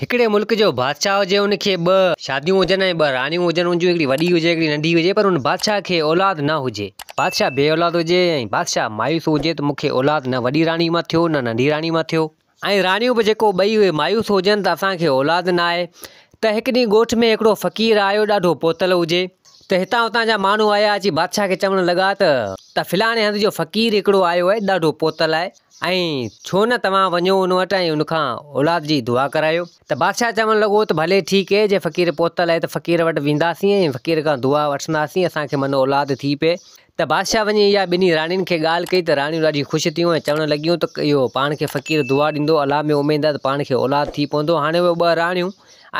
هڪڙي ملڪ جو بادشاهه هجي ان کي ٻه شاديون هجن ۽ ٻه راڻيون هجن ان جون هڪڙي وڏي هجي هڪڙي ننڍي هجي پر ان بادشاهه کي اولاد نه هجي بادشاهه بي اولاد هجي ۽ بادشاهه مايوس هجي ته مون کي اولاد نه وڏي راڻي مان ٿيو نه ننڍي راڻي مان ٿيو ۽ راڻيون به جيڪو ٻئي اهي مايوس هجن ته اسان کي اولاد نه آهي ته هڪ ڏينهن ڳوٺ ۾ هڪڙو فقير آيو ڏاڍو پهتل هجي ته هتان هتان جا ماڻهو آيا اچي بادشاهه کي چوڻ لڳا ته ته فلاڻي هنڌ جو فقير هڪڙو آيو آهي ڏاڍو پهتل آهي ۽ ڇو نه توهان وڃو ان وٽ ۽ ان کان اولاد جي دعا ڪرايو. ته بادشاهه چوڻ لڳو ته ڀلي ٺيڪ اهي، جي فقير پهتل آهي ته فقير وٽ وينداسين ۽ فقير کان دعا وٺنداسين، اسان کي من اولاد ٿي پئي. ته بادشاهه وڃي اها ٻنهي راڻين کي ڳالهه ڪئي ته راڻيون ڏاڍيون خوش ٿيون ۽ چوڻ لڳيون ته اهو پاڻ کي فقير دعا ڏيندو، الله ۾ اميد آهي ته پاڻ کي اولاد ٿي پوندو. هاڻي اهي ٻه راڻيون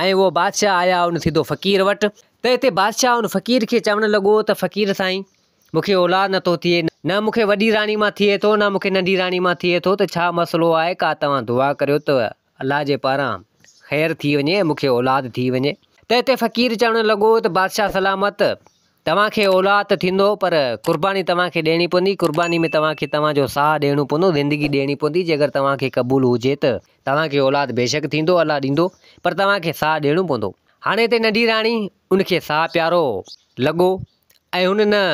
۽ اهو بادشاهه آيا ان سڌو فقير وٽ. ته اتي بادشاهه ان فقير کي چوڻ لڳو ته فقير سائين! مون کي اولاد نٿو ٿئي، نه مون کي وڏي راڻي مان ٿئي ٿو، نه مون کي ننڍي راڻي مان ٿئي ٿو ته ڇا مسئلو آهي، ڪا توهان دعا ڪريو ته الله جي پاران خير ٿي وڃي ۽ مون کي اولاد ٿي وڃي. ته اتي فقير چوڻ لڳو ته بادشاهه سلامت! توهان کي اولاد ته ٿيندو پر قرباني توهان کي ڏيڻي پوندي، قرباني ۾ توهان کي توهان جو ساهه ڏيڻو پوندو، زندگي ڏيڻي پوندي، جي اگر توهان کي قبول هجي ته توهان کي اولاد بيشڪ ٿيندو، الله ڏيندو، پر توهان کي ساهه ڏيڻو پوندو. هاڻي اتي ننڍي راڻي ان کي ساهه پيارو لڳو ۽ هن نه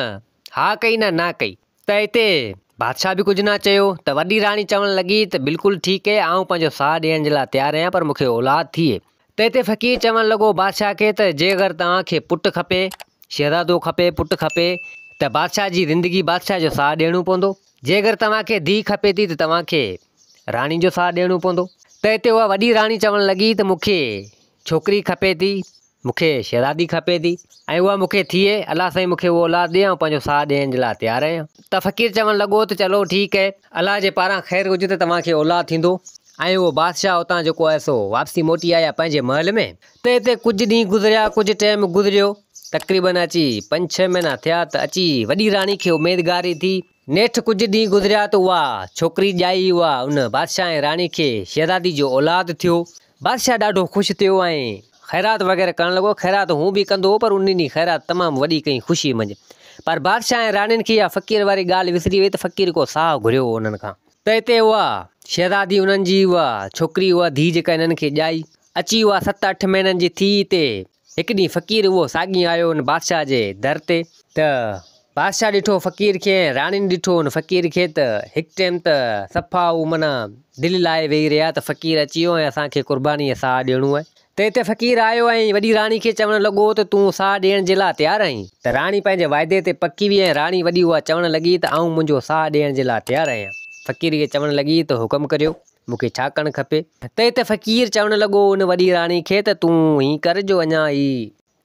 ها ڪئي نه نا ڪئي. ته اتي بادشاهه به ڪجهه نه چيو ته وڏي راڻي چوڻ لڳي ته بلڪل ٺيڪ اهي آئون پنهنجو ساهه ڏيڻ جي لاء تيار آهيان پر مون کي اولاد ٿئي. ته اتي فقير چوڻ لڳو بادشاهه کي ته جي اگر توهان کي پٽ کپي، شهزادو کپي، پٽ کپي ته بادشاهه جي زندگي بادشاهه جو ساهه ڏيڻو پوندو. جي اگر توهان کي ڌيء کپي ٿي ته توهان کي راڻي جو ساهه ڏيڻو پوندو. ته اتي اها وڏي راڻي چوڻ لڳي ته مون کي ڇوڪري کپي ٿي، مون کي شهزادي کپي ٿي ۽ اها مون کي ٿئي، الله سائين مون کي اهو اولاد ڏي، آئون پنهنجو ساهه ڏيڻ جي لاء تيار آهيان. ته فقير چوڻ لڳو ته چلو ٺيڪ اهي، الله جي پاران خير هجي ته توهان کي اولاد ٿيندو. ۽ اهو بادشاهه اتان جيڪو آهي سو واپسي موٽي آيا پنهنجي محل ۾. ته اتي ڪجهه ڏينهن گذريا، ڪجهه ٽيم گذريو، تقريبن اچي پنج ڇهه مهينا ٿيا ته اچي وڏي راڻي کي اميدگاري ٿي. نيٺ ڪجهه ڏينهن گذريا ته اها ڇوڪري ڄائي، اها ان بادشاهه ۽ راڻي کي شهزادي جو اولاد ٿيو. بادشاهه ڏاڍو خوش ٿيو ۽ خيرات وغيره ڪرڻ لڳو. خيرات هون به ڪندو هو پر ان ڏينهن خيرات تمام وڏي ڪئي خوشيء منجهه. پر بادشاهه ۽ راڻين کي اها فقير واري ڳالهه وسري وئي ته فقير ڪو ساهه گهريو هو انهن کان. ته اتي اها شهزادي انهن جي اها ڇوڪري اها ڌيء جيڪا انهن کي ڄائي، اچي اها ست اٺ مهينن جي ٿي اتي هڪ ڏينهن فقير اهو ساڳي آيو ان بادشاهه جي در تي. ته بادشاهه ڏٺو فقير کي ۽ راڻين ڏٺو ان فقير کي ته هڪ ٽيم ته صفا هو معنيٰ دل لائي ويهي رهيا ته فقير اچي ويو ۽ اسان کي قربانيء ساهه ڏيڻو آهي. ته اتي فقير آيو ۽ وڏي راڻي کي چوڻ لڳو ته تون ساهه ڏيڻ جي لاء تيار آهين؟ ته راڻي پنهنجي وعدي تي پڪي وئي ۽ راڻي وڏي اها چوڻ لڳي ته آئون منهنجو ساهه ڏيڻ جي لاء تيار آهيان. فقير کي چوڻ لڳي ته حڪم ڪريو. مون کي ڇا ڪرڻ کپي؟ ته اتي فقير چوڻ لڳو ان وڏي راڻي کي ته تون هين ڪر جو اڃا هي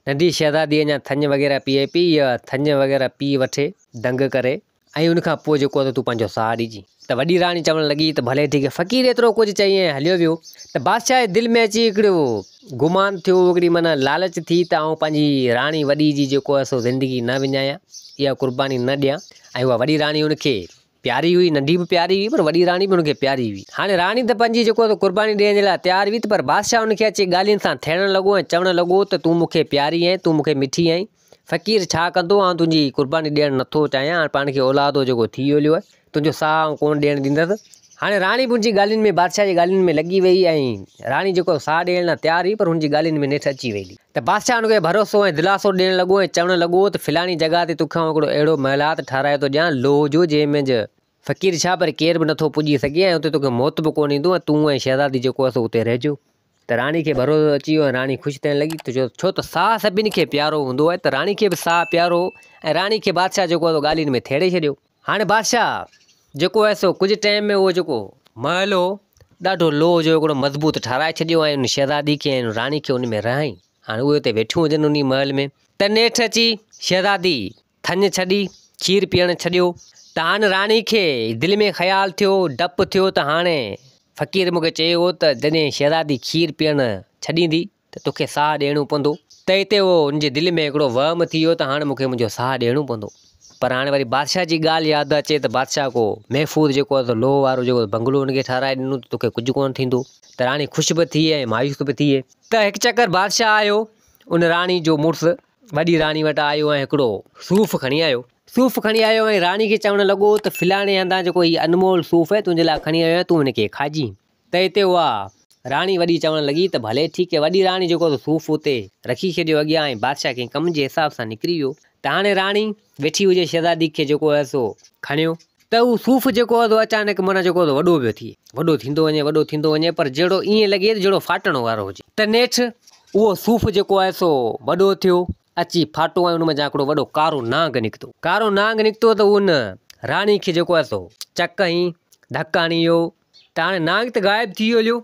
ننڍي شهزادي اڃا ٿڃ وغيره پيئي پئي اها ٿڃ وغيره پي وٺي دنگ ڪري ۽ ان کان پوء جيڪو ته تون پنهنجو ساهه ڏجين. ته وڏي راڻي چوڻ لڳي ته ڀلي ٺيڪ فقير ايترو ڪجهه چئي ۽ هليو ويو ته بادشاهه جي دل ۾ اچي هڪڙو گمان ٿيو هڪڙي معنيٰ لالچ ٿي ته آئون پنهنجي راڻي وڏي جي جيڪو آهي سو زندگي نه وڃايان اها قرباني نه ڏيان ۽ اها وڏي راڻي ان کي پياري هئي، ننڍي به پياري هئي پر وڏي راڻي به هن کي پياري هئي. هاڻي راڻي ته پنهنجي جيڪو سو قرباني ڏيڻ جي لاء تيار هئي ته پر بادشاهه هن کي اچي ڳالهين سان ٿيڙڻ لڳو ۽ چوڻ لڳو ته تون مون کي پياري آهين، تون مون کي مٺي آهين. فقير ڇا ڪندو، آئون تنهنجي قرباني ڏيڻ نٿو چاهيان، هاڻي پاڻ کي اولاد جيڪو ٿي ويو آهي، تنهنجو ساهه آئون ڪونه ڏيڻ ڏيندس. هاڻي راڻي به هن جي ڳالهين ۾ بادشاهه جي ڳالهين ۾ لڳي ويئي ۽ راڻي جيڪو ساهه ڏيڻ لاء تيار هئي پر هن جي ڳالهين ۾ نيٺ اچي ويئي. ته بادشاهه هن کي ڀروسو ۽ دلاسو ڏيڻ لڳو ۽ چوڻ لڳو ته فلاڻي جڳهه تي توکي آئون هڪڙو اهڙو محلات ٺهرائي ٿو ڏيان لوهه جو جنهن ۾ فقير ڇا پر ڪير به نٿو پڄي سگهي ۽ اتي توکي موت به ڪونه ايندو ۽ تون ۽ شهزادي جيڪو آهي سو اتي رهجو. ته راڻي کي ڀروسو اچي ويو ۽ راڻي خوش ٿيڻ لڳي ته ڇو ته ساهه سڀني کي پيارو هوندو آهي ته راڻي کي به ساهه پيارو هو ۽ راڻي کي بادشاهه جيڪو آهي سو ڳالهين ۾ ٿيڙي ڇڏيو. هاڻي بادشاهه جيڪو آهي سو ڪجهه ٽائيم ۾ اهو جيڪو محل هو ڏاڍو لوهه جو هڪڙو مضبوط ٺهرائي ڇڏيو ۽ ان شهزادي کي ۽ راڻي کي ان ۾ رهائين. هاڻي اهي اتي ويٺيون هجن انهي محل ۾ ته نيٺ اچي شهزادي ٿڃ ڇڏي کير پيئڻ ڇڏيو ته هاڻي راڻي کي دل ۾ خيال ٿيو ڊپ ٿيو ته هاڻي فقير مون کي چيو هو ته جڏهن شهزادي کير پيئڻ ڇڏيندي ته توکي ساهه ڏيڻو پوندو. ته اتي اهو هن جي دل ۾ هڪڙو وهم ٿي ويو ته هاڻ مون کي منهنجو ساهه ڏيڻو پوندو. پر هاڻي وري بادشاهه جي ڳالهه ياد اچي ته بادشاهه ڪو محفوظ جيڪو آهي سو لوهه وارو جيڪو بنگلو هن کي ٺهرائي ڏنو ته توکي ڪجهه ڪونه ٿيندو. ته راڻي خوش به ٿي ۽ مايوس به ٿي. ته هڪ چڪر بادشاهه آيو، ان راڻي جو مڙس وڏي راڻي وٽ آيو ۽ هڪڙو صوف کڻي آيو. صوف کڻي آيو ۽ راڻي کي چوڻ لڳو ته فلاڻي هنڌان جيڪو هي انمول صوف آهي تنهنجي لاء کڻي آيو آهيان تون هن کي کائجين. ته اتي اها راڻي وڏي چوڻ لڳي ته ڀلي ٺيڪ آهي. وڏي راڻي جيڪو سو صوف اتي رکي ڇڏيو اڳيان ۽ بادشاهه ڪنهن ڪم جي حساب سان نڪري ويو ته هاڻي راڻي ويٺي هجي شهزادي کي جيڪو آهي سو کڻيو ته اهو صوف جيڪو آهي سو اچانڪ معنيٰ جيڪو آهي سو وڏو پيو ٿئي وڏو ٿيندو وڃي وڏو ٿيندو وڃي پر جهڙو ائين لڳي ته جهڙو ڦاٽڻ وارو هجي ته نيٺ اهو صوف جيڪو آهي سو وڏو ٿيو اچي ڦاٽو ۽ ان منجهان هڪڙو وڏو ڪارو نانگ نڪتو. ڪارو نانگ نڪتو ته ان راڻي کي جيڪو آهي سو چڪ هنئي، ڌڪ هڻي ويو ته هاڻي نانگ ته غائب ٿي ويو هليو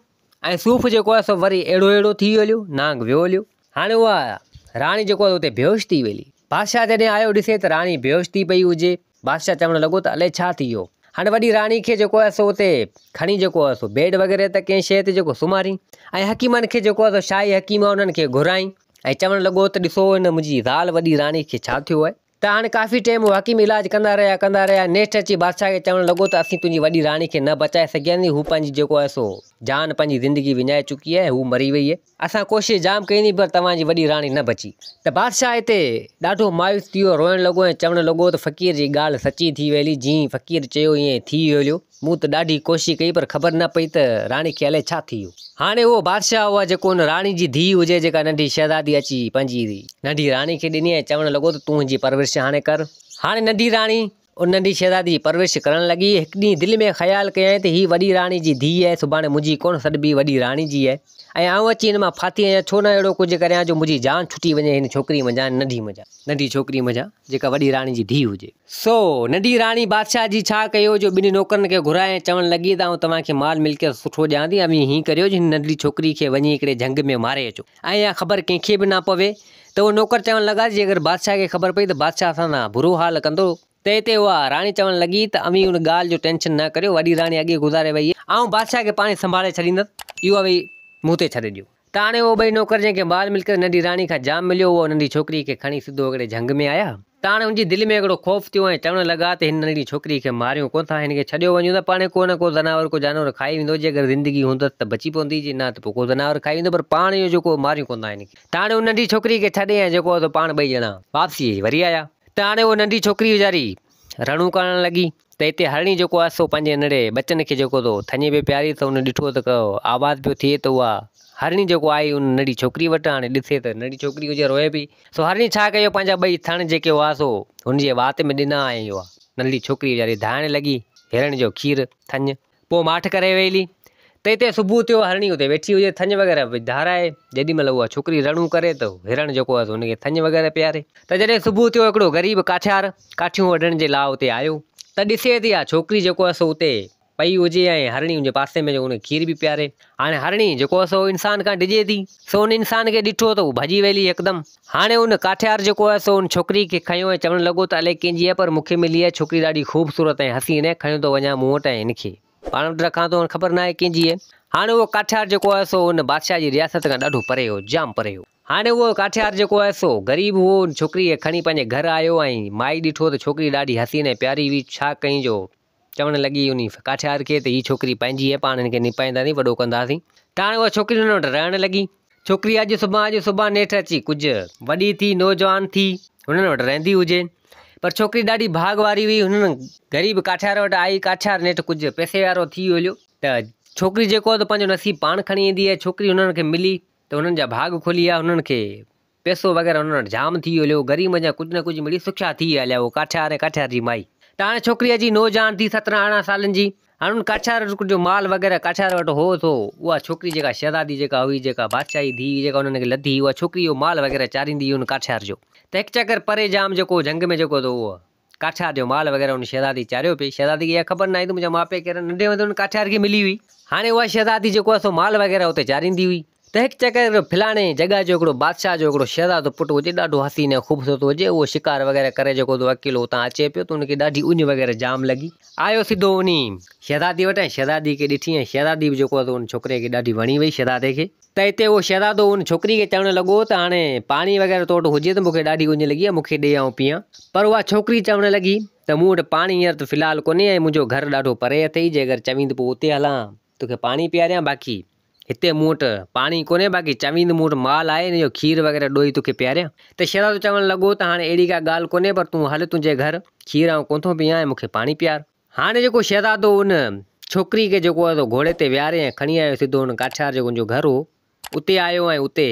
۽ صوف جيڪو آهي سو وري اهڙو اهڙو ٿي ويو هليو، نانگ ويو هليو. هاڻي اها راڻي جيڪو آهي اتي بيهوش ٿي ويلي. بادشاهه جڏهن آيو ڏسي ته راڻي بيهوش ٿي پئي هجي. بادشاهه چوڻ لڳو ته الائي ڇا ٿي ويو. هاڻي وڏي راڻي کي جيڪو آهي سو اتي کڻي جيڪو آهي سو بيڊ وغيره تي ڪنهن شيء تي جيڪو سمهارين ۽ حڪيمن کي جيڪو آهي سو شاهي حڪيم آهي انهن کي گهرائين ۽ چوڻ لڳو ته ڏسو هن منهنجي زال وڏي راڻي کي ڇا ٿيو آهي. ته هاڻي ڪافي ٽيم هو حڪيم علاج ڪندا رهيا ڪندا رهيا نيٺ اچي بادشاهه کي چوڻ لڳو ته اسين تنهنجي وڏي راڻي کي نه بچائي سگهياسين هو پنهنجي جيڪو آهي سو جان پنهنجي زندگي وڃائي چڪي آهي هو مري وئي آهي. اسان ڪوشش جام ڪئي پر توهان جي وڏي راڻي نه بچي. ته بادشاهه هتي ڏاڍو مايوس ٿي ويو، روئڻ لڳو ۽ چوڻ لڳو ته فقير جي ڳالهه سچي ٿي ويلي، جيئن فقير چيو ائين ٿي ويو هليو. مون ته ڏاڍي ڪوشش ڪئي پر خبر نه پئي ته راڻي کي الائي ڇا ٿي ويو. هاڻي اهو بادشاهه اها جيڪو ان راڻي جي ڌيء هجي جيڪا ننڍي شهزادي اچي پنهنجي ننڍي راڻي کي ڏني ۽ چوڻ لڳو ته تون هن جي پرورش هاڻي ڪر. هاڻي ننڍي راڻي ان ننڍي شهزادي جي پرورش ڪرڻ لڳي. هڪ ڏينهن دل ۾ خيال ڪيائين ته هيء وڏي راڻي جي ڌيء آهي، سڀاڻي منهنجي ڪونه سڏبي، وڏي راڻي جي آهي ۽ آئون اچي هن مان ڦاٿي آهيان، ڇو نه اهڙو ڪجهه ڪريان جو منهنجي جان ڇٽي وڃي هن ڇوڪريء منجهان، ننڍي منجهان، ننڍي ڇوڪريء منجهان، جيڪا وڏي راڻي جي ڌيء هجي. سو، ننڍي راڻي بادشاهه جي ڇا ڪيو جو ٻن نوڪرن کي گهرائي ۽ چوڻ لڳي ته آئون توهان کي مال ملڪيت سٺو ڏيان ٿي، اوهين هيئن ڪريو جو هن ننڍڙي ڇوڪريء کي وڃي هڪڙي جهنگ ۾ ماري اچو ۽ اها خبر ڪنهن کي به نه پوي ته اهي نوڪر چوڻ لڳا ته جيڪر بادشاهه کي خبر پئي ته بادشاهه اسان سان برو حال ڪندو. تنهن تي اها راڻي چوڻ لڳي ته اوهين ان ڳالهه جو ٽينشن نه ڪريو، وڏي راڻي اڳي گذاري وئي، آئون بادشاهه کي پاڻهي سنڀالي ڇڏيندس، اهو اوهين مون تي ڇڏي ڏيو. ته هاڻي اهو ٻئي نوڪر جنهن کي مال ملڪيت ننڍي راڻي کان جام مليو، اهو ننڍي ڇوڪريء کي کڻي سڌو هڪڙي جهنگ ۾ آيا. ته هاڻي هن جي دل ۾ هڪڙو خوف ٿيو ۽ چوڻ لڳا ته هن ننڍڙي ڇوڪريء کي ماريون ڪونه ٿا، هن کي ڇڏيو وڃون ته پاڻهي ڪو نه ڪو زناور ڪو جانور کائي ويندو، جيڪر زندگي هوندس ته بچي پوندي، جي نه ته پوء ڪو زناور کائي ويندو، پر پاڻ اهو جيڪو ماريون ڪونه ٿا هن کي. ته هاڻي ان ننڍي ڇوڪريء کي ڇڏي ۽ جيڪو هو سو پاڻ ٻئي ڄڻا واپسي وري آيا. ته هاڻي اها ننڍي ڇوڪري ويچاري رڙون ڪرڻ لڳي ته هتي هرڻي جيڪو آهي سو پنهنجي ننڍڙي ٻچن کي جيڪو سو ٿڃ پئي پياري ته ان ڏٺو ته ڪو آواز پيو ٿئي ته اها هرڻي جيڪو آئي ان ننڍي ڇوڪري وٽ هاڻي ڏسي ته ننڍي ڇوڪري هجي روئي پئي سو هرڻي ڇا ڪيو پنهنجا ٻئي ٿڻ جيڪي هئا سو هن جي وات ۾ ڏنا ۽ اها ننڍڙي ڇوڪري ويچاري ڌائڻ لڳي هرڻ جو کير ٿڃ پوء ماٺ ڪري ويلي ته هتي صبح ٿيو، هرڻي اتي ويٺي هجي، ٿڃ وغيره به ڌارائي، جيڏي مهل اها ڇوڪري رڙون ڪري ته هرڻ جيڪو آهي سو هن کي ٿڃ وغيره پياري. ته جڏهن صبح ٿيو هڪڙو غريب ڪاٺيار ڪاٺيون وڍڻ جي لاء اتي آيو ته ڏسي ته اها ڇوڪري جيڪو آهي سو اتي پئي هجي ۽ هرڻي ان جي پاسي ۾ جو ان کي کير به پياري. هاڻي هرڻي جيڪو آهي سو انسان کان ڊڄي ٿي، سو ان انسان کي ڏٺو ته هو ڀڄي ويلي هڪدم. هاڻي ان ڪاٺيار جيڪو آهي سو ان ڇوڪري کي کنيو ۽ چوڻ لڳو ته الائي ڪنهن جي آهي پر مون کي ملي آهي، ڇوڪري ڏاڍي خوبصورت ۽ حسين آهي، کڻيو ٿو وڃان مون وٽ ۽ هن کي پاڻ وٽ رکان ٿو، خبر ناهي ڪنهن جي آهي. هاڻي اهو ڪاٺيار جيڪو آهي سو ان بادشاهه جي رياست کان ڏاڍو پري هو، جام پري هو. هاڻي اهو ڪاٺيار جيڪو آهي سو غريب هو، ان ڇوڪري کي کڻي پنهنجي گهر آيو ۽ مائي ڏٺو ته ڇوڪري ڏاڍي حسين ۽ پياري هئي، ڇا ڪئين جو چوڻ لڳي انهي ڪاٺيار کي ته هي ڇوڪري پنهنجي آهي پاڻ هن کي نپائينداسين وڏو ڪنداسين ته هاڻي اها ڇوڪري هن وٽ رهڻ لڳي. ڇوڪري اڄ سڀان اڄ سڀان نيٺ اچي ڪجهه وڏي ٿي نوجوان ٿي هنن وٽ رهندي هجي پر ڇوڪري ڏاڍي ڀاڳ واري هئي هنن غريب ڪاٺيار وٽ آئي ڪاٺيار نيٺ ڪجهه پئسي وارو ٿي ويو هليو ته ڇوڪري جيڪو آهي ته پنهنجو نصيب پاڻ کڻي ايندي آهي ڇوڪري هنن کي ملي ته هنن جا ڀاڳ کلي ويا هنن کي پئسو وغيره هنن وٽ جام ٿي ويو هليو، غريب منجهان ڪجهه نه ڪجهه مڙئي سکيا ٿي ويا هليا اهو ڪاٺيار ۽ ڪاٺيار جي مائي. ته هاڻي ڇوڪري اچي نوجوان ٿي سترهن ارڙهن سالن جي، هاڻي ان ڪاٺيار جو مال وغيره ڪاٺيار وٽ هو سو اها ڇوڪري جيڪا شهزادي جيڪا هئي جيڪا بادشاهي ڌيء هئي جيڪا انهن کي لڌي اها ڇوڪري اهو مال وغيره چاريندي هئي ان ڪاٺيار جو ته هڪ چڪر پري جام جيڪو جهنگ ۾ جيڪو ته اهو ڪاٺيار جو مال وغيره ان شهزادي چاريو پئي. شهزادي کي اها خبر نه آئي ته منهنجا ماء پيء ڪير آهن. ننڍي هوندي ان ڪاٺيار کي ملي هئي. هاڻي اها شهزادي جيڪو آهي سو مال وغيره اتي چاريندي هئي ته هڪ چڪر فلاڻي جڳهه جو هڪڙو بادشاهه جو هڪڙو شهزادو پٽ هجي ڏاڍو حسين ۽ خوبصورت هجي اهو شڪار وغيره ڪري جيڪو ته اڪيلو اتان اچي پيو ته ان کي ڏاڍي اڃ وغيره جام لڳي. آيو سڌو انهي شهزادي وٽ ۽ شهزادي کي ڏٺي ۽ شهزادي به جيڪو آهي سو ان ڇوڪري کي ڏاڍي وڻي وئي شهزادي کي. ته اتي اهو شهزادو ان ڇوڪري کي چوڻ لڳو ته هاڻي پاڻي وغيره تو وٽ هجي ته مون کي ڏاڍي اڃ لڳي آهي مون کي ڏي آئون پيئان. پر اها ڇوڪري چوڻ لڳي ته مون وٽ پاڻي هينئر ته في الحال ڪونهي ۽ منهنجو گهر ڏاڍو پري اٿئي جي اگر چوين ته پوء اتي هلان توکي پاڻي پياريان باقي هتي مون وٽ پاڻي ڪونهي باقي چوين ته مون وٽ مال آهي ان جو کير وغيره ڏوئي توکي پياريان. ته شهزادو چوڻ لڳو ته هاڻي اهڙي ڪا ڳالهه ڪونهي پر تون هل تنهنجي گهر کير آئون ڪونه ٿو پيئان ۽ مون کي پاڻي پيار. هاڻي جيڪو شهزادو ان ڇوڪري کي جيڪو آهي سو گهوڙي تي ويهاري ۽ کڻي آيو سڌو ان ڪاٺيار جيڪو ان جو گهر هو اتي آيو ۽ اتي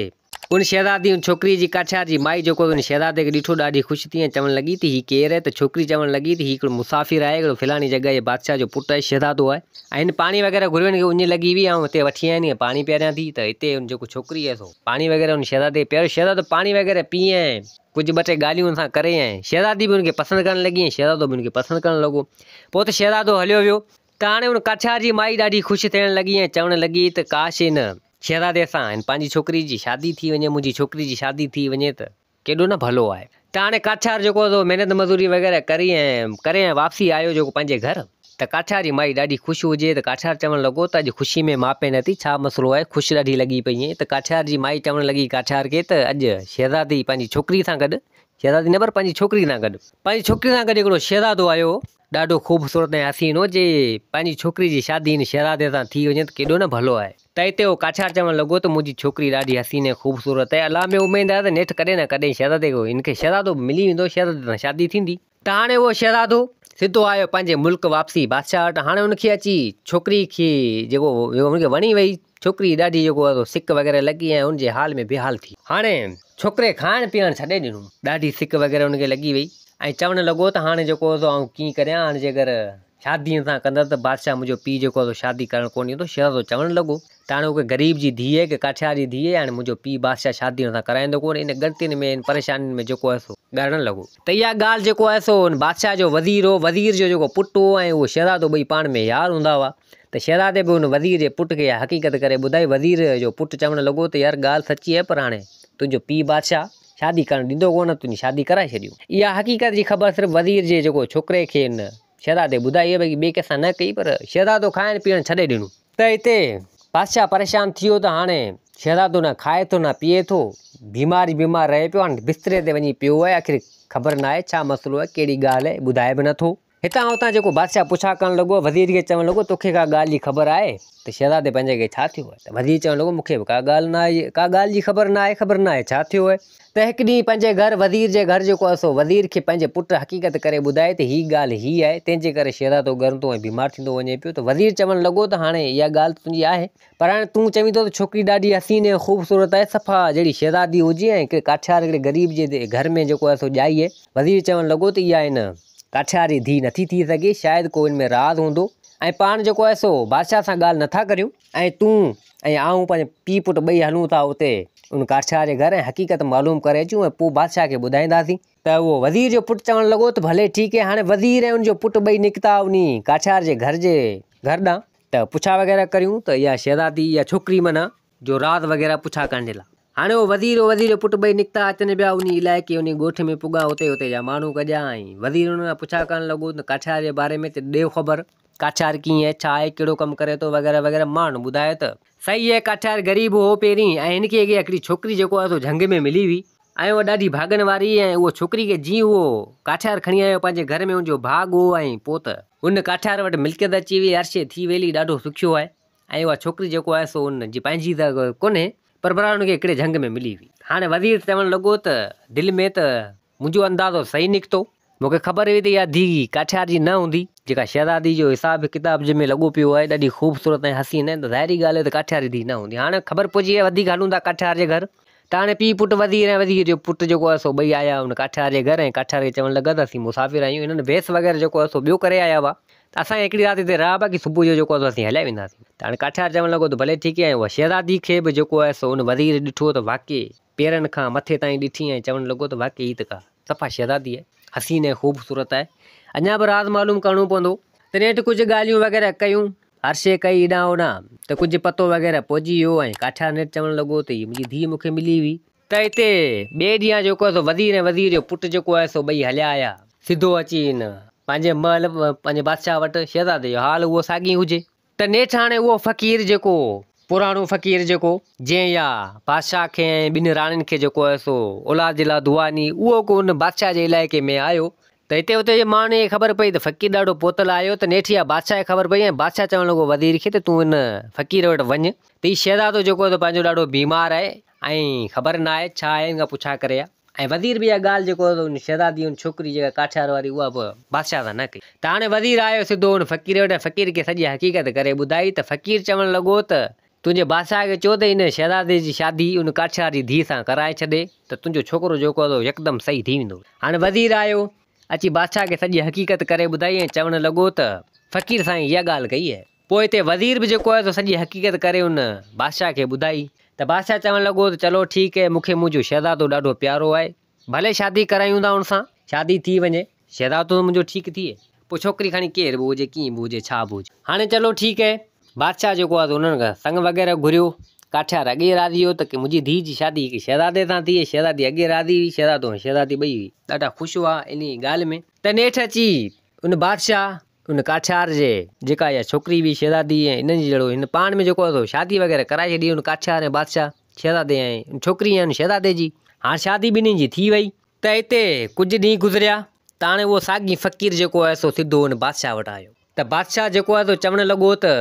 ان شهزادي ان ڇوڪري جي ڪاٺيار جي مائي جيڪو ان شهزادي کي ڏٺو ڏاڍي خوش ٿي ۽ چوڻ لڳي ته هي ڪير آهي ته ڇوڪري چوڻ لڳي ته هي هڪڙو مسافر آهي هڪڙو فلاڻي جڳهه جي بادشاهه جو پٽ آهي شهزادو آهي ۽ هن پاڻي وغيره گهريو هن کي اڃ لڳي هئي آئون هتي وٺي آيان ۽ پاڻي پياريان ٿي ته هتي ان جيڪو ڇوڪري آهي سو پاڻي وغيره ان شهزادي کي پياريو شهزادو پاڻي وغيره پي ۽ ڪجهه ٻه ٽي ڳالهيون هن سان ڪري ۽ شهزادي به هن کي پسند ڪرڻ لڳي ۽ شهزادو به هن کي پسند ڪرڻ لڳو. پوء ته شهزادو هليو ويو ته هاڻي ان ڪاٺيار جي مائي ڏاڍي خوش ٿيڻ لڳي ۽ چوڻ لڳي ته ڪاش هن شهزادي سان هن پنهنجي ڇوڪري جي شادي ٿي وڃي، منهنجي ڇوڪري جي شادي ٿي وڃي ته ڪيڏو نه ڀلو آهي. ته هاڻي ڪاٺيار جيڪو سو محنت مزوري وغيره ڪري ۽ ڪري ۽ واپسي آيو جيڪو پنهنجي گهر. ته ڪاٺيار جي مائي ڏاڍي خوش هجي ته ڪاٺيار چوڻ لڳو ته اڄ خوشي ۾ ماپي نه ٿي ڇا مسئلو آهي خوش ڏاڍي لڳي پئي آهين ته ڪاٺيار جي مائي چوڻ لڳي ڪاٺيار کي ته اڄ شهزادي پنهنجي ڇوڪري سان گڏ شهزادي نه پر پنهنجي ڇوڪري سان گڏ پنهنجي ڇوڪري سان گڏ هڪڙو شهزادو آيو هو ڏاڍو خوبصورت ۽ حسين هو جي پنهنجي ڇوڪري جي شادي هن شهزادي سان ٿي وڃي ته ڪيڏو نه ڀلو آهي ته هتي هو ڪاٺيار چوڻ لڳو ته منهنجي ڇوڪري ڏاڍي حسين ۽ خوبصورت آهي الله ۾ اميد آهي ته نيٺ ڪڏهن نه ڪڏهن شهزادي کي هن کي شهزادو به ملي ويندو شهزادي سان شادي ٿيندي. ته هاڻي اهو شهزادو سڌو آيو پنهنجي ملڪ واپسي بادشاهه وٽ هاڻي ان کي اچي ڇوڪري کي جيڪو ان کي وڻي وئي ڇوڪري ڏاڍي جيڪو آهي سڪ وغيره لڳي ۽ ان جي حال ۾ بي حال ٿي. هاڻي ڇوڪري کائڻ پيئڻ ڇڏي ڏنو. ڏاڍي سڪ وغيره ان کي لڳي وئي ۽ چوڻ لڳو ته هاڻي جيڪو سو آئون ڪيئن ڪريان هاڻي جيڪر شادي هن سان ڪندس ته بادشاهه منهنجو پيء جيڪو آهي سو شادي ڪرڻ ڪونه ڏيندو. شهزادو چوڻ لڳو ته هاڻي هو ڪنهن غريب جي ڌيء آهي ڪنهن ڪاٺيار جي ڌيء آهي، هاڻي منهنجو پيء بادشاهه شادي هن سان ڪرائيندو ڪونه. ان ڳڻتين ۾ ان پريشانين ۾ جيڪو آهي سو ڳرڻ لڳو. ته اها ڳالهه جيڪو آهي سو ان بادشاهه جو وزير هو، وزير جو جيڪو پٽ هو ۽ اهو شهزادو ٻئي پاڻ ۾ يار هوندا هئا. ته شهزادي به ان وزير جي پٽ کي اها حقيقت ڪري ٻڌائي. وزير جو پٽ چوڻ لڳو ته يار ڳالهه سچي آهي پر هاڻي تنهنجو پيء بادشاهه شادي ڪرڻ ڏيندو ڪونه، تنهنجي شادي ڪرائي ڇڏيون. اها حقيقت جي خبر صرف وزير جي جيڪو ڇوڪري کي ان شهزادي ٻڌائي باقي ٻئي ڪنهن سان نه ڪئي پر شهزادو کائڻ پيئڻ ڇڏي ڏنو. ته هتي بادشاهه پريشان ٿي ويو ته هاڻي شهزادو نه کائي ٿو نه پيئي ٿو، بيمار ئي بيمار رهي پيو، هاڻي بستري تي وڃي پيو آهي، آخر خبر ناهي ڇا مسئلو آهي، ڪهڙي ڳالهه آهي، ٻڌائي به نٿو. هتان هتان جيڪو بادشاهه پڇا ڪرڻ لڳو، وزير کي چوڻ لڳو، توکي ڪا ڳالهه جي خبر آهي ته شهزادي پنهنجي کي ڇا ٿيو آهي؟ ته وزير چوڻ لڳو، مون کي به ڪا ڳالهه ناهي، ڪا ڳالهه جي خبر ناهي، خبر ناهي ڇا ٿيو آهي؟ ته هڪ ڏينهن پنهنجي گهر وزير جي گهر جيڪو آهي سو وزير کي پنهنجي پٽ حقيقت ڪري ٻڌائي ته هي ڳالهه هي آهي تنهن جي ڪري شهزادو ڳرندو ۽ بيمار ٿيندو وڃي پيو ته وزير چوڻ لڳو ته هاڻي اها ڳالهه ته تنهنجي آهي پر هاڻي تون چوين ٿو ته ڇوڪري ڏاڍي حسين ۽ خوبصورت آهي صفا جهڙي شهزادي هجي ۽ هڪڙي ڪاٺيار هڪڙي غريب جي گهر ۾ جيڪو آهي سو ڄائي آهي وزير چوڻ لڳو ته اها هن ڪاٺيار جي ڌيء نٿي ٿي سگهي شايد ڪو ان ۾ راز هوندو ۽ پاڻ جيڪو آهي سو بادشاهه سان ڳالهه نٿا ڪريون ۽ تون ۽ آئون پنهنجي پيء پٽ ٻئي هلون ٿا اتي ان ڪاٺيار جي گهر ۽ حقيقت معلوم ڪري اچون ۽ پوء بادشاهه کي ٻڌائينداسين. ته اهو وزير جو پٽ چوڻ لڳو ته ڀلي ٺيڪ آهي. هاڻي وزير ۽ ان جو پٽ ٻئي نڪتا انهي ڪاٺيار جي گهر جي گهر ڏانهن ته پڇا وغيره ڪريون ته اها شهزادي يا ڇوڪري معنيٰ جو راز وغيره پڇا ڪرڻ جي لاء. هاڻي اهو وزير ۽ وزير جو پٽ ٻئي نڪتا اچن پيا انهي علائقي انهي ڳوٺ ۾ پڳا اتي اتي جا ماڻهو گڏيا ۽ وزير انهن کان پڇا ڪرڻ لڳو ته ڪاٺيار جي باري ۾ ته ڏيو خبر. ڪاٺيار ڪيئن آهي، ڇا آهي، ڪهڙو ڪم ڪري ٿو وغيره وغيره ماڻهن ٻڌايو ته صحيح آهي ڪاٺيار غريب هو پهرين ۽ هن کي هڪڙي ڇوڪري جيڪو آهي سو جهنگ ۾ ملي هئي ۽ اها ڏاڍي ڀاڳن واري هئي ۽ اهو ڇوڪري کي جيئن اهو ڪاٺيار کڻي آيو پنهنجي گهر ۾ ان جو ڀاڳ هو ۽ پوء ته ان ڪاٺيار وٽ ملڪيت اچي وئي هر شيء ٿي ويلي ڏاڍو سکيو آهي ۽ اها ڇوڪري جيڪو آهي سو ان جي پنهنجي ته ڪونهي پر بهرحال ان کي هڪڙي جهنگ ۾ ملي هئي هاڻي وزير چوڻ لڳو ته دل ۾ ته منهنجو اندازو صحيح نڪتو. مون کي خبر هئي ته اها ڌيء ڪاٺيار جي نه هوندي، جيڪا شهزادي جو حساب ڪتاب جنهن ۾ لڳو پيو آهي، ڏاڍي خوبصورت ۽ حسين آهي ته ظاهري ڳالهه آهي ته ڪاٺيار جي ڌيء نه هوندي. هاڻي خبر پئجي وئي وڌيڪ هلون ٿا ڪاٺيار جي گهر. ته هاڻي پيء پٽ وزير ۽ وزير جو پٽ جيڪو آهي سو ٻئي آيا ان ڪاٺيار جي گهر ۽ ڪاٺيار کي چوڻ لڳا ته اسين مسافر آهيون. هنن ويس وغيره جيڪو آهي سو ٻيو ڪري آيا هئا ته اسان کي هڪڙي رات هتي رهه باقي صبح جو جيڪو آهي سو اسين هليا وينداسين. ته هاڻي ڪاٺيار چوڻ لڳو ته ڀلي ٺيڪ آهي ۽ اها شهزادي کي به جيڪو آهي سو ان وزير ڏٺو ته واقعي پيرن کان مٿي تائين ڏٺي ۽ چوڻ لڳو ته واقعي هي ته ڪا صفا شهزادي آهي، حسين ۽ خوبصورت آهي، اڃا به راز معلوم ڪرڻو پوندو. ته نيٺ ڪجهه ڳالهيون وغيره ڪيون، هر شيء ڪئي هيڏانهن هوڏانهن ته ڪجهه پتو وغيره پئجي ويو ۽ ڪاٺيار نيٺ چوڻ لڳو ته هيء منهنجي ڌيء مون کي ملي هئي. ته هتي ٻئي ڏينهن جيڪو آهي سو وزير ۽ وزير جو پٽ جيڪو آهي سو ٻئي هليا آيا، سڌو اچي هن پنهنجي محل پنهنجي بادشاهه وٽ، شهزادي جو حال اهو ساڳي هجي. ته نيٺ هاڻي اهو فقير جيڪو پراڻو فقير جيڪو جنهن يا بادشاهه کي ۽ ٻن راڻين کي جيڪو آهي سو اولاد جي لاء دعا ڏني اهو ڪو ان بادشاهه جي علائقي ۾ آيو ته هتي اتي جي ماڻهن کي خبر پئي ته فقير ڏاڍو پوتل آيو ته نيٺ اها بادشاهه کي خبر پئي ۽ بادشاهه چوڻ لڳو وزير کي ته تون ان فقير وٽ وڃ ته هي شهزادو جيڪو آهي سو پنهنجو ڏاڍو بيمار آهي ۽ خبر ناهي ڇا آهي ان کان پڇا ڪري آ. ۽ وزير به اها ڳالهه جيڪو ان شهزادي ان ڇوڪري جيڪا ڪاٺيار واري اها به بادشاهه سان نه ڪئي ته هاڻي وزير آيو سڌو ان فقير وٽ ۽ فقير کي سڄي حقيقت ڪري ٻڌائي ته فقير چوڻ لڳو ته تنهنجي بادشاهه کي چئو ته ان شهزادي جي شادي ان ڪاٺيار جي ڌيء سان ڪرائي ڇڏي ته تنهنجو ڇوڪرو جيڪو آهي سو يڪدم صحيح ٿي ويندو. هاڻي وزير آيو، اچي بادشاهه کي سڄي حقيقت ڪري ٻڌائي ۽ چوڻ لڳو ته فقير سائين اها ڳالهه ڪئي آهي. پوء هتي وزير به جيڪو آهي سو سڄي حقيقت ڪري ان بادشاهه کي ٻڌائي ته بادشاهه چوڻ لڳو ته چلو ٺيڪ آهي مون کي منهنجو شهزادو ڏاڍو پيارو آهي ڀلي شادي ڪرايون ٿا ان سان شادي ٿي وڃي شهزادو ته منهنجو ٺيڪ ٿئي پوء ڇوڪري کڻي ڪير به هجي ڪيئن به هجي ڇا به هجي هاڻي چلو ٺيڪ آهي بادشاهه جيڪو آهي سو انهن کان سڱ وغيره گهريو ڪاٺيار اڳي راضي هو ته منهنجي ڌيء جي شادي هڪ شهزادي سان ٿئي شهزادي اڳي راضي هئي شهزادو ۽ شهزادي ٻئي ڏاڍا خوش هئا انهي ڳالهه ۾ ته نيٺ اچي ان بادشاهه ان ڪاٺيار جي جيڪا اها ڇوڪري هئي شهزادي ۽ انهن جي جهڙو هن پاڻ ۾ جيڪو آهي سو شادي وغيره ڪرائي ڇڏي ان ڪاٺيار ۽ بادشاهه شهزادي ۽ ان ڇوڪري ۽ ان شهزادي جي هاڻ شادي ٻنهي جي ٿي وئي ته اتي ڪجهه ڏينهن گذريا ته هاڻي اهو ساڳي فقير جيڪو آهي سو سڌو ان بادشاهه وٽ آيو ته بادشاهه جيڪو آهي سو چوڻ لڳو ته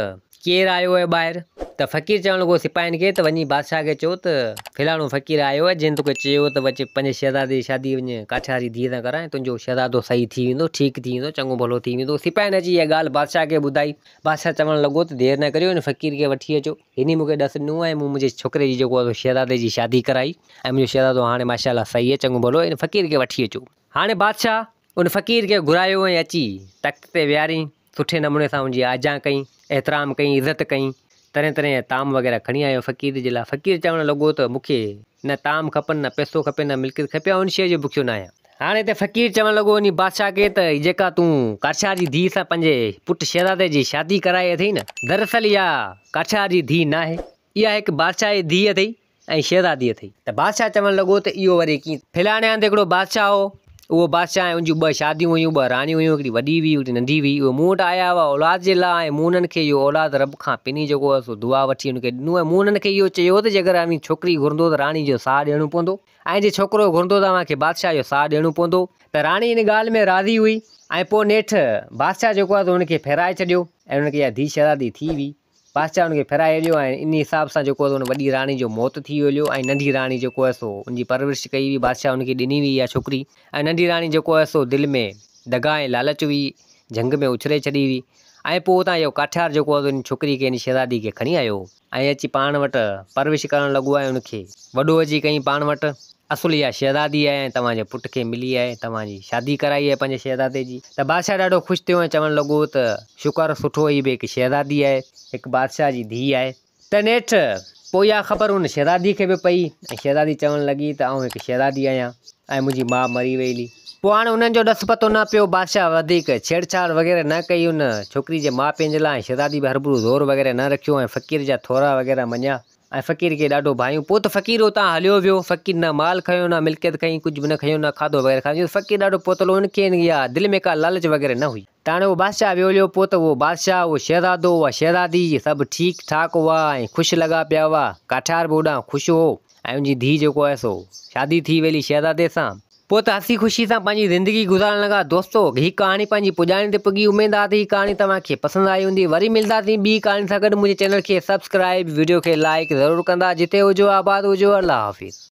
ڪير آيو آهي ٻاهر ته فقير چوڻ لڳو سپاهين کي ته وڃي بادشاهه کي چئو ته فلاڻو فقير آيو آهي جنهن توکي چيو ته وڃ پنهنجي شهزادي جي شادي وڃ ڪاٺياري ڌيء سان ڪرائي تنهنجو شهزادو صحيح ٿي ويندو ٺيڪ ٿي ويندو چڱو ڀلو ٿي ويندو سپاهين اچي اها ڳالهه بادشاهه کي ٻڌائي بادشاهه چوڻ لڳو ته دير نه ڪريو ان فقير کي وٺي اچو هن ئي مون کي ڏس ڏنو ۽ مون منهنجي ڇوڪري جي جيڪو آهي سو شهزادي جي شادي ڪرائي ۽ منهنجو شهزادو هاڻي ماشاء الله صحيح آهي چڱو ڀلو آهي ان فقير کي وٺي اچو. هاڻي بادشاهه ان فقير کي گهرايو ۽ اچي تخت تي ويهارين، سٺي نموني سان ان جي آجيان ڪئي، احترام ڪئي، عزت ڪئي، طرح طرح جا طعام وغيره کڻي آيو فقير جي لاء. فقير چوڻ لڳو ته مون کي نه طعام کپن، نه پئسو کپي، نه ملڪيت کپي، آئون ان شيء جو بکيو نه آهيان. هاڻي هتي فقير چوڻ لڳو انهي بادشاهه کي ته هي جيڪا تون ڪاٺيار جي ڌيء سان پنهنجي پٽ شهزادي جي شادي ڪرائي اٿئي نه، دراصل اها ڪاٺيار جي ڌيء ناهي، اها هڪ بادشاهه جي ڌيء اٿئي ۽ شهزادي اٿئي. ته بادشاهه چوڻ لڳو ته اهو وري ڪيئن؟ فلاڻي هنڌ هڪڙو بادشاهه هو، اهو بادشاهه ۽ ان جون ٻه شاديون هيون، ٻه راڻيون هيون، هڪڙي وڏي هئي، هڪڙي ننڍي هئي، اهي مون وٽ آيا هئا اولاد جي لاء ۽ مون انهن کي اهو اولاد رب کان پني جيڪو هو سو دعا وٺي ان کي ڏنو ۽ مون انهن کي اهو چيو ته جيڪر اوهين ڇوڪري گهرندو ته راڻي جو ساهه ڏيڻو پوندو ۽ جي ڇوڪرو گهرندو ته اوهان کي بادشاهه جو ساهه ڏيڻو پوندو ته راڻي ان ڳالهه ۾ راضي هئي ۽ پوء نيٺ بادشاهه جيڪو آهي سو هن کي ڦيرائي ڇڏيو ۽ هن کي اها ڌيء شهزادي ٿي وئي. بادشاهه هن کي ڦيرائي هليو ۽ انهي حساب سان جيڪو آهي سو ان وڏي راڻي جو موت ٿي ويو هليو ۽ ننڍي راڻي جيڪو آهي سو ان جي پرورش ڪئي هئي بادشاهه ان کي ڏني هئي اها ڇوڪري ۽ ننڍي راڻي جيڪو آهي سو دل ۾ دغا ۽ لالچ هئي جهنگ ۾ اڇلي ڇڏي هئي ۽ پوء اتان اهو ڪاٺيار جيڪو آهي سو ان ڇوڪري کي ان شهزادي کي کڻي آيو ۽ اچي پاڻ وٽ پرورش ڪرڻ لڳو ۽ ان کي وڏو اچي ڪيائين پاڻ وٽ. اصل اها شهزادي آهي ۽ توهان جي پٽ کي ملي آهي، توهان جي شادي ڪرائي آهي پنهنجي شهزادي جي. ته بادشاهه ڏاڍو خوش ٿيو ۽ چوڻ لڳو ته شڪر سٺو هي به هڪ شهزادي آهي، هڪ بادشاهه جي ڌيء آهي. ته نيٺ پوء اها خبر ان شهزادي کي به پئي ۽ شهزادي چوڻ لڳي ته آئون هڪ شهزادي آهيان ۽ منهنجي ماء مري وئي هلي. پوء هاڻي انهن جو ڏس پتو نه پيو، بادشاهه وڌيڪ ڇيڙڇاڙ وغيره نه ڪئي ان ڇوڪري جي ماء پيء جي لاء ۽ شهزادي به هرڀرو زور وغيره نه رکيو ۽ فقير جا ٿورا وغيره مڃيا. ۽ فقير کي ڏاڍو ڀانيو. پوء ته فقير اتان هليو ويو. فقير نه مال کنيو نه ملڪيت کنئي، ڪجهه به نه کنيو، نه کاڌو وغيره کاڌو. فقير ڏاڍو پوتلو هو، هن کي اها دل ۾ ڪا لالچ وغيره نه هئي. ته هاڻي اهو بادشاهه ويو هليو. پوء ته اهو بادشاهه، اهو شهزادو، اها شهزادي سڀ ٺيڪ ٺاڪ هئا ۽ خوش لڳا پيا هئا. ڪاٺيار به اوڏانهن خوش هو ۽ ان جي ڌيء جيڪو آهي سو شادي ٿي ويلي شهزادي سان. پوء ته هسي خوشي سان پنهنجي زندگي گذارڻ لڳا. دوستو هي ڪهاڻي پنهنجي پڄاڻي تي پڳي اميد آ ته هي ڪهاڻي توهان کي پسند آئي هوندي وري ملداسين ٻي ڪهاڻي سان گڏ منهنجي چينل کي سبسڪرائب وڊيو کي لائيڪ ضرور ڪندا جتي هجو آباد هجو الله حافظ.